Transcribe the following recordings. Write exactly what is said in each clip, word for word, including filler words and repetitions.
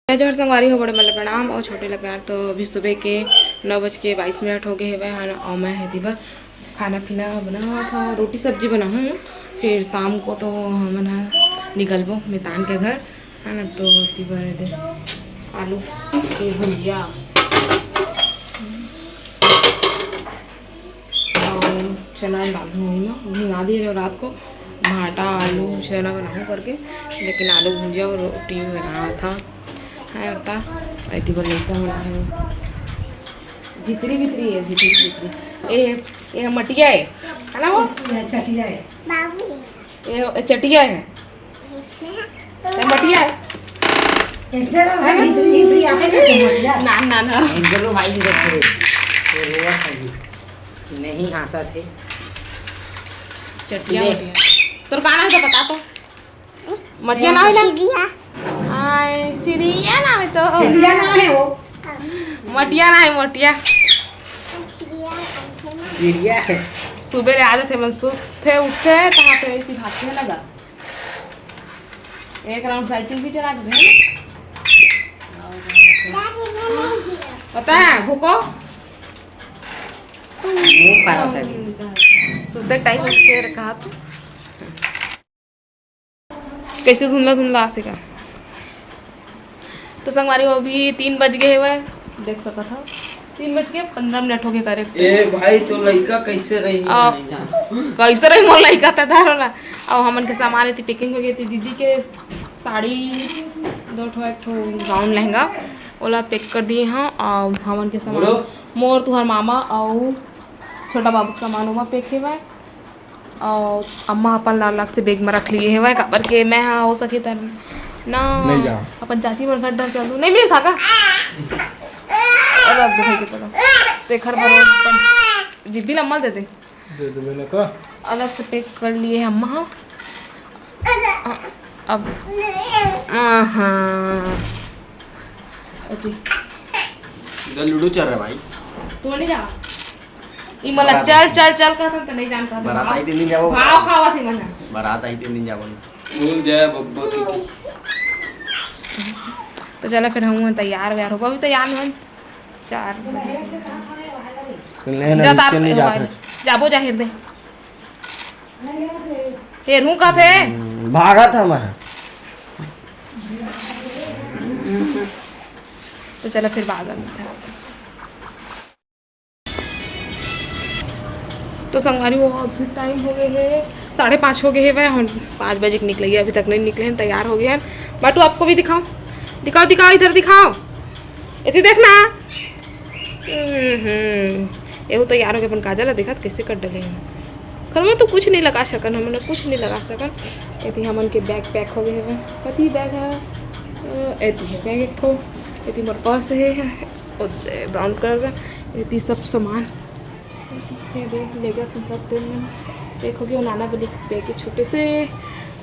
जय जोहार संगवारी हो, बड़े मन ला प्रणाम और छोटे ला प्यार। तो अभी सुबह के नौ बज के बाईस मिनट हो गए हवय, हाँ, और मैं है दिबा खाना पीना बनावत हव, रोटी सब्जी बनाहूँ, फिर शाम को तो हमन ह निकलबो मितान के घर, है ना। तो ओती बर दे आलू के भुजिया और चना डालूँ वही में, भिंगा दिए रहे रात को, भाटा आलू चना बनाऊँ करके, लेकिन आलू भुजिया और रोटी बनावत हव। है होता, ऐती बर लेता हूँ ना है। जितरी बितरी है, जितरी बितरी। ए, ए मटिया है, है ना वो? ये चटिया है। ये चटिया है। ए मटिया है। इसने तो भाई जितरी जितरी आते हैं तो मटिया। ना, ना, ना। चलो भाई, इधर से। ये रोवा था ये। नहीं हंसा थे। चटिया ले। मटिया। तोर का नाम है तो बता तो। मटिया ना है ना? सिरिया। आय, सिरिया नाम है तो। सिरिया नाम है वो। मटिया ना है, मोटिया। सिरिया। सिरिया है। सुबह ले आ जाते मन, सुते उठते, तहाँ पे इतनी भागते लगा। एक राउंड साइकिल भी चला दे। पता है, भूको? मुंह खराब है। सुते टाइम उठते रखा तो। कैसे धुंधला धुंधला आथे का। तो संगवारी हो, अभी तीन बज गए हुए, देख सकत हो, तीन बज के पंद्रह मिनट हो गए करेक्ट। ए भाई, तो लइका कैसे रही? आ, नहीं जानत। कैसे रही मोर लइका त धर होला। अब हमन के सामान एती पैकिंग हो गए, एती दीदी के साड़ी, दो ठो, एक ठो गाउन लहंगा, ओला पैक कर दिए हाँ। और हमन के सामान बोलो। मोर, तुहर मामा और छोटा बाबू के सामान ओमा पैक हेवय। और अम्मा अपन ला अलग से बैग में रख लिए हेवय, काबर के मैं हा हो सके त ना नहीं जा। अपन चाची मन घर डर चलू, नहीं मिल सका। अलग देखो के चलो, तेखर बर अपन जिब्बी लम्मा दे दे। दे देबे ना का? अलग से पैक कर लिए अम्मा हा। अब हाँ, ओके। इधर लूडो चल रहा है भाई। तू नहीं जा। ई मला बारात चल, आई। चल, चल कहत हन, त नहीं जान कहत हन। बारात आई तीन दिन जाबो। भाव खावत ही मला। बारात आई तीन दिन जाबो ना। भूल जाए बब्बो की। तो चला फिर हम तैयार व्यार होबो, अभी तैयार नहीं होन। चार बजे। लेकिन जा तार नीचे नहीं जाता है। जाबो जाहिर दे। हेर हूँ कहत हे। हम्म, भागत हे मैं। तो चला फिर बाद में मिलत हन। तो संगवारी हो, अभी टाइम हो गए हे, साढ़े पाँच हो गए हे वह, हम पाँच बजे के निकले, अभी तक नहीं निकले हैं, तैयार हो गए हैं। बाटू, आपको भी दिखाओ, दिखाओ, दिखाओ, इधर दिखाओ, इधर देखना। हम्म, हम्म। एहू तैयार हो गए, अपन काजल ला देखत कैसे कर डले हैं। घर में तो कुछ नहीं लगा सकन, हमन कुछ नहीं लगा सकन। एती हमन के बैग पैक हो गए हे, कति बैग है, अ, एती है बैग एक ठो, एती मोर पर्स है, ओ दे, ब्राउन कलर में, एती सब सामान। ये देख, लेगत हन सब दिन में। देखो कि वो नाना बलि बैग के छोटे से,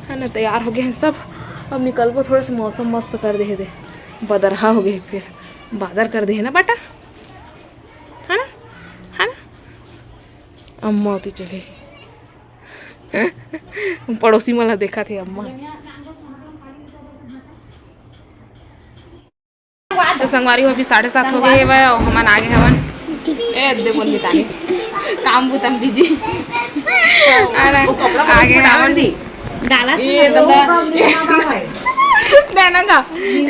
है ना, तैयार हो गए हैं सब। अब निकलबो, थोड़ा सा मौसम मस्त कर दे हे दे, बदरहा हो गए फिर, बादर कर दे हे ना बेटा, है ना, है ना। अम्मा होती चले पड़ोसी मन ला देखत हे अम्मा। तो संगवारी हो, अभी साढ़े सात हो गए हे वह, हमन आगे हवन। ए, दे बोल मितानी। काम बुतम बिजी। अरे, आगे हवन। डाला ये तो दे ना का।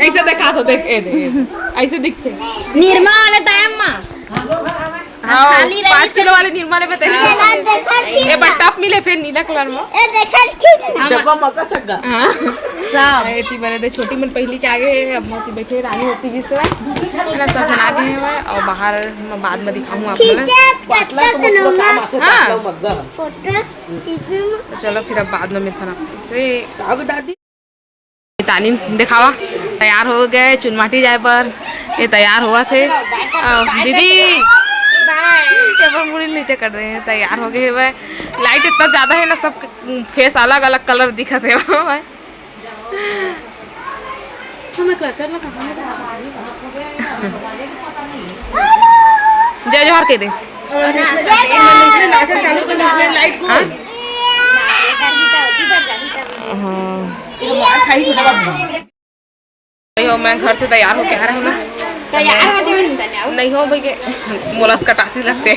ऐसे देखा तो देख, ए दे, ए दे। ऐसे दिखते। निरमा वाले दायम मा। हाँ, खाली रही पाँच किलो वाले निरमा लेबे तेरी। ये बट टप मिले फिर नीला कलर में। ए, देखा ठीक। डब्बा मक्का चक्का। हाँ। सब। एती बने दे छोटी मन पहली के आगे, अब मोती बैठे रानी होती जिस समय। ना सब बना के हैं मैं, और बाहर मैं बाद में दिखाऊँ आप लोग। पाटला तो मतलब काम आथे, हाँ। पाटला मग्गा। फोटो खींचने में। तो चलो फिर अब बाद में मिलता ना से। आगो दादी। तानी दिखावा, तैयार हो गए चुनमाटी जाए बर। ये तैयार हुआ थे। अ, दीदी, ये पर मुड़ी नीचे कर रहे हैं, तैयार हो गए हे वह। लाइट इतना ज्यादा है ना, सब फेस अलग अलग कलर दिखत है वह। जय जोहार कह दे। हाँ? हाँ। तो मैं घर से तैयार होके आ रहा हूँ ना। तैयार हो जाओ, नहीं तैयार हो। नहीं हो भैया, मोला कटासी लगते।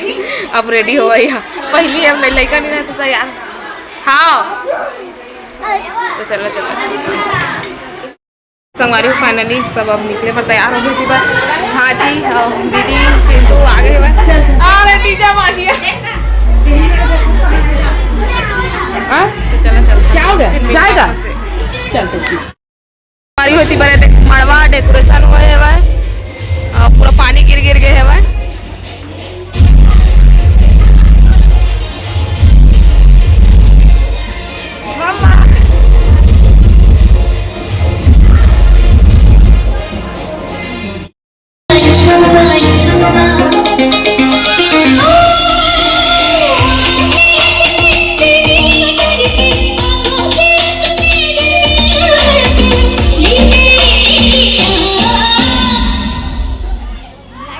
अब रेडी हो गई है। पहली हम नहीं, लड़का नहीं रहता तैयार। हाँ, तो चलो, चलो। संगवारी हो, finally सब अब निकले बर तैयार हो गए थी। भाजी और दीदी, चिंटू आ गए हुए। अरे, जीजा भाजी। हाँ? तो चलो, चलो। क्या हो गया? फिर मिलते हैं जाएगा? वापस से। चल, तो ठीक। हमारी होती बरे देख, मड़वा decoration हुए है भाई, और पूरा पानी गिर गिर गए है भाई।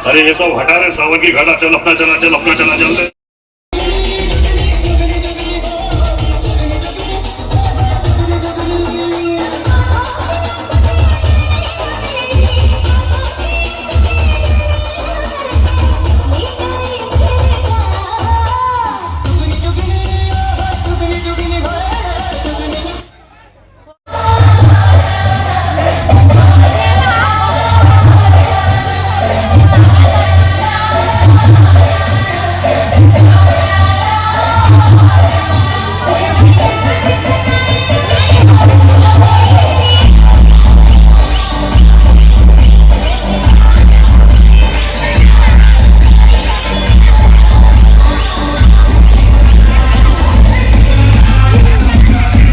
अरे ये सब हटा रे, सावन की घटा, चल अपना चला, चल अपना चला, चल।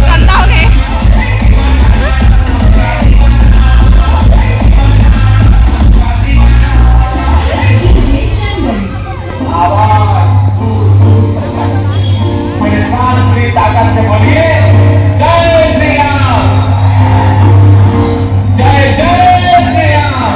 गंदा हो गए। आवाज दूर दूर तक। परेशान पूरी ताकत से बोलिए, जय श्री राम, जय जय श्री राम।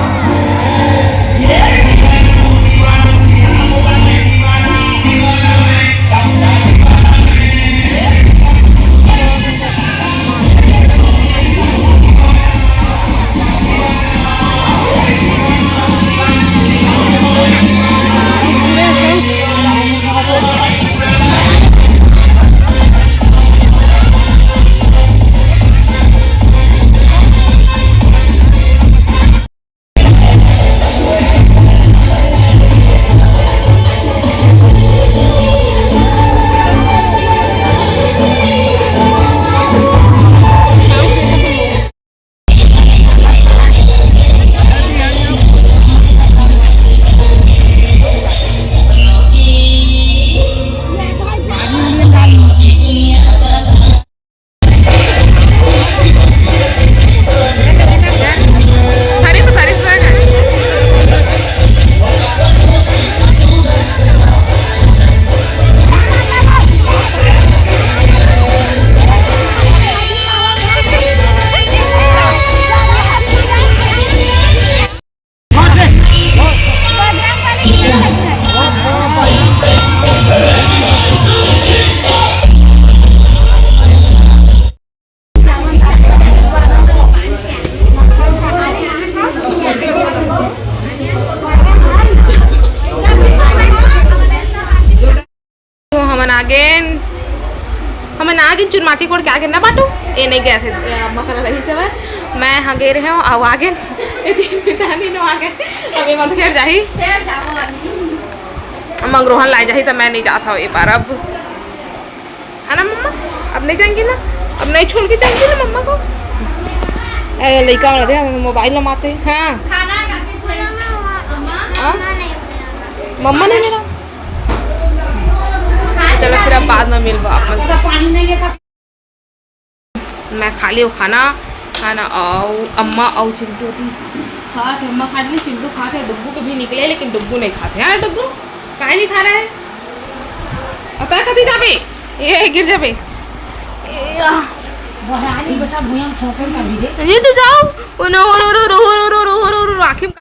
तो हमन आगेन, हमन आगेन चुनमाटी कोड़ के आगेन ना बाटू, ए नहीं गया थे, ए, अम्मा करा रही से मैं, मैं हाँ गे रहे हूँ, आओ आगेन, इतनी पितानी नो आगे, अभी मन फिर जाही, मंगरोहन लाए जाही, तो मैं नहीं जाता हूँ ये बार अब। है ना मम्मा? अब नहीं जाएंगे ना, अब नहीं छोड़ के जाएंगे ना मम्मा को। ए, लइका वाला दे, मोबाइल लमाते। हाँ। खाना खा के सोएंगे। हाँ? मम्मा नहीं मिला। चलो फिर अब बाद में मिलबो आप मन से। पानी नहीं है। मैं खा लियो खाना, खाना। अउ अम्मा अउ चिंटू अभी खात हे, अम्मा खा ली, चिंटू खात हे, डुग्गू के भी निकले, लेकिन डुग्गू नहीं खात हे। हाँ डुग्गू, काहे नहीं खा रहा है? अउ तैं कती जाबे? ए, गिर जाबे। ए, आ। बहरानी बेटा भुइयां में छोंके का भी रे। ये तो जाओ। ओ नो, रो, रो, आँखी में।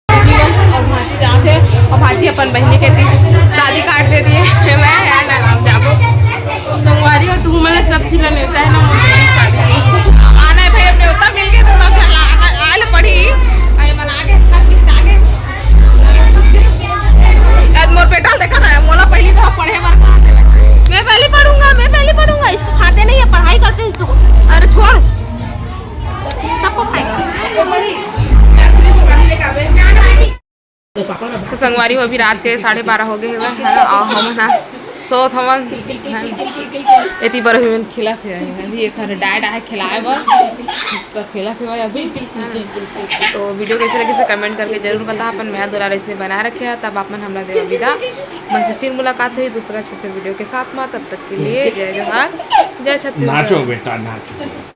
अउ भांची जात हे, अउ भांची अपन बहिनी के ती-, शादी कार्ड दे दिए। मैं, है ना, हम जाबो। संगवारी हो, तू मन ला सब चीज ला नेवता है ना, मोर बहिनी शादी में। आना है भाई, अब नेवता मिल गया तो सब ला आना तो संगवारी हो, अभी रात के साढ़े बारह हो गए हवय, है ना? और हम ना सोत हवन, है ना? एती बर अभी मन खेलत हे, अभी एक हर डाय डाय खिलाए बर, तो खेलत हे अभी। तो वीडियो कैसे लगे से कमेंट करके जरूर बता, अपन मया दुलार इसने बना रखे है, तब अपन हमला देवा विदा। मन से फिर मुलाकात हुई दूसरा अच्छे से वीडियो के साथ में, तब तक के लिए जय जोहार, जय छत्तीसगढ़। नाचो बेटा, नाचो।